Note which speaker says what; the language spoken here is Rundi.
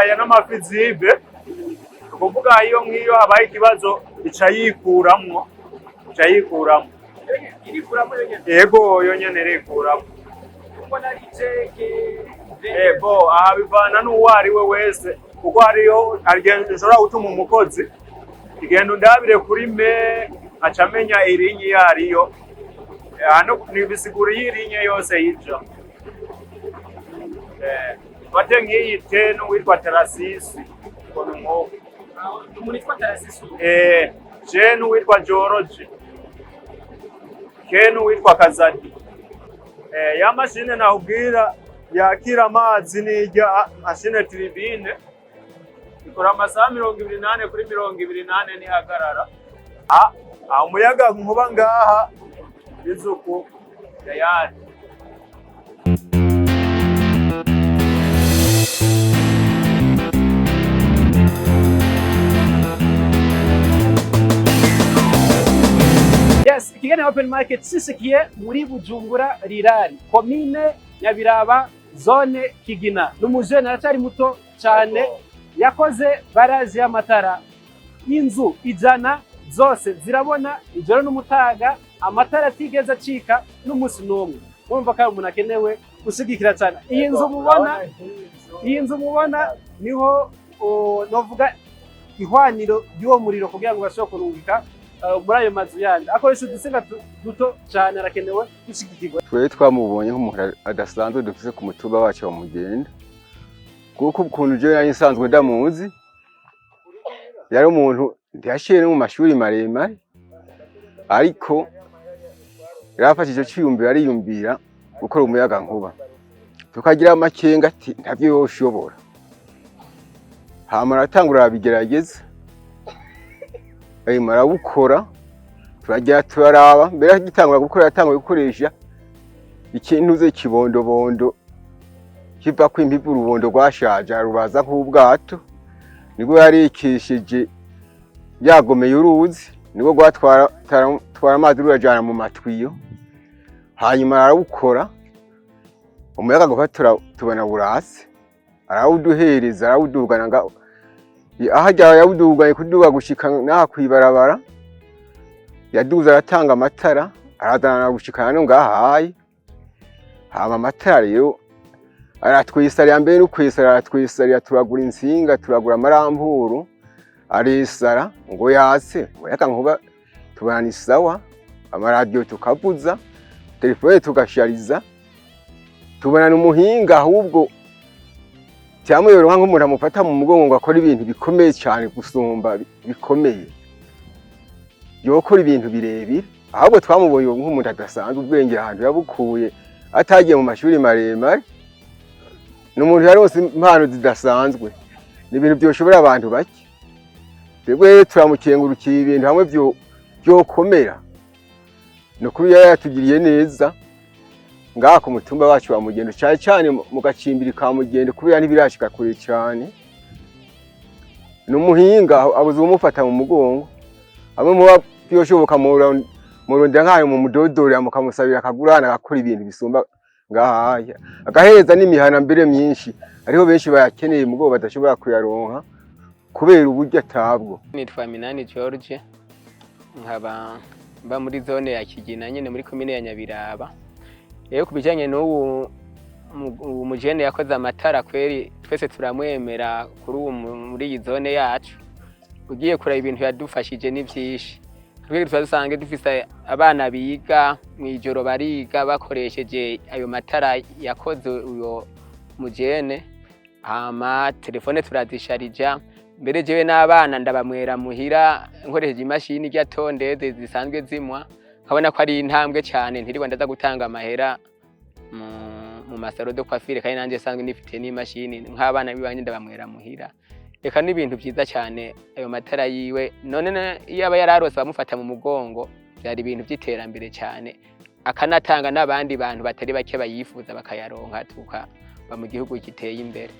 Speaker 1: Aya n'amafusible, ni ukuvuga iyo nk'iyo habaye ikibazo ica yikuramwo, ica yikuramwo.
Speaker 2: Irikuramo yonyene?
Speaker 1: Yego, yo nyene irikuramwo.
Speaker 2: Mbona ari jeke.
Speaker 1: Ego, aha bivana n'uwo ari we wese, kuko hariyo hari ushobora gutuma umukozi igenda undabire kuri me, aca amenya irinyi iyo ariyo. Hano nibisigura iyo irinye yose yija. Bate nk'iyi te n'uwitwa Tarasisi, ukuntu nk'uko.
Speaker 2: Umuntu yitwa Tarasisi?
Speaker 1: Je n'uwitwa George, ke n'uwitwa Kazadi. Ya mashine nakubwira yakira amazi n'irya mashine turbine ikora amasaha 24/24, ntihagarara. Ah, umuyaga nkuba ngaha bizuku tayari.
Speaker 2: Yes, ikiganiro Open Market sisikiye muri Bujumbura Rirari, komine Nyabiraba, zone Kigina. Ni umujene aracyari muto cyane, yakoze baraje y'amatara, inzu 100 zose zirabona ijoro n'umutaga, amatara atigeze acika n'umunsi n'umwe. Murumva ko ari umuntu akenewe gushigikira cyane. Iyi nzu mubona, iyi nzu mubona niho novuga ihwaniro ry'uwo muriro kugira ngo bashobore kurungika muri ayo mazu yandi. Akoresha udusinga duto cyane, arakenewe gushigikirwa.
Speaker 3: Twari twamubonye nk'umuntu adasanzwe dufise ku mutumba wacu wa Mugenda, kuko ukuntu jewe nari nsanzwe ndamuzi, yari umuntu ntiyashiye no mu mashuri maremare, ariko yarafashe ico ciyumviro, ariyumvira gukora umuyaga nkuba, tukagira amakenga ati ntavyo yoshobora. Hama aratangura arabigerageza, hanyuma arawukora, turagira turaraba. Mbere agitangura gukora, yatanguye gukoresha ikintu ze kibondobondo kivako impivu, urubondo rwashaje, arubaza nk'ubwato, nibwo yarikishije yagomeye uruzi, nibwo rwatwara twara amazi ruyajana mu matwiyo. Hanyuma arawukora, umuyaga gufa tubona burase, arawuduhereza, arawudugana nga aho ajya, yawuduganye kuduga gushika n'aha kw'ibarabara, yaduze aratanga amatara, arazana gushikana no ngaha hayi. Hama amatara rero aratwisarira, mbere no kwisara aratwisarira, turagura intsinga, turagura amaramburu, arisara ngo yatse umuyaga nkuba, tubona ni sawa, amaradiyo tukavuza, telefone tugashariza, tubona ni umuhinga. Ahubwo cyamuyoroha nk'umuntu amufata mu mugongo ngo akore ibintu bikomeye cyane gusumba bikomeye, yokora ibintu birebire. Ahubwo twamubonye nk'umuntu adasanzwe, ubwenge ahantu yabukuye atagiye mu mashuri maremare, ni umuntu yaronse impano zidasanzwe, ni ibintu byoshobora abantu bake. Twebwe rero turamukengurukiye, ibintu hamwe byokomera, ni ukuri yari yatugiriye neza ngaha ku mutumba wacu wa Mugendo, cyane cyane mu gacimbiri ka Mugendo, kubera ntibirashika kure cyane. Ni umuhinga abuze umufata mu mugongo, hamwe muba byoshoboka murondera nk'ayo mu mudodorera, mukamusabira akagurana, agakora ibintu bisumba ngahaya, agahereza n'imihana mbere myinshi. Hariho benshi bayakeneye mugo badashobora kuyaronka kubera uburyo atabwo.
Speaker 4: Nitwa Minani George, nkaba mba muri zone ya Kigina nyine muri komine ya Nyabiraba. Rero ku bijyanye n'ubu mujene yakoze amatara, kweri twese turamwemera kuri ubu muri iyi zone yacu. Ugiye kureba ibintu yadufashije ni byinshi. Twebwe tuba dusanzwe dufise abana biga mw'ijoro, bariga bakoresheje ayo matara yakoze uyo mujene. Hama telefone turazisharija, mbere jewe n'abana ndabamwera muhira nkoresheje imashini irya tondeze zisanzwe zimwa, nkabona ko ari intambwe cyane, ntirirwa ndaza gutanga amahera mu ma salons de coiffure, kandi nanjye sanzwe nifitiye n'imashini, nk'abana biwanje ndabamwera muhira. Reka n'ibintu byiza cyane ayo matara yiwe. None iyo aba yararose abamufata mu mugongo, byari ibintu by'iterambere cyane, akanatanga n'abandi bantu batari bake bayifuza bakayaronka, tukaba mu gihugu giteye imbere.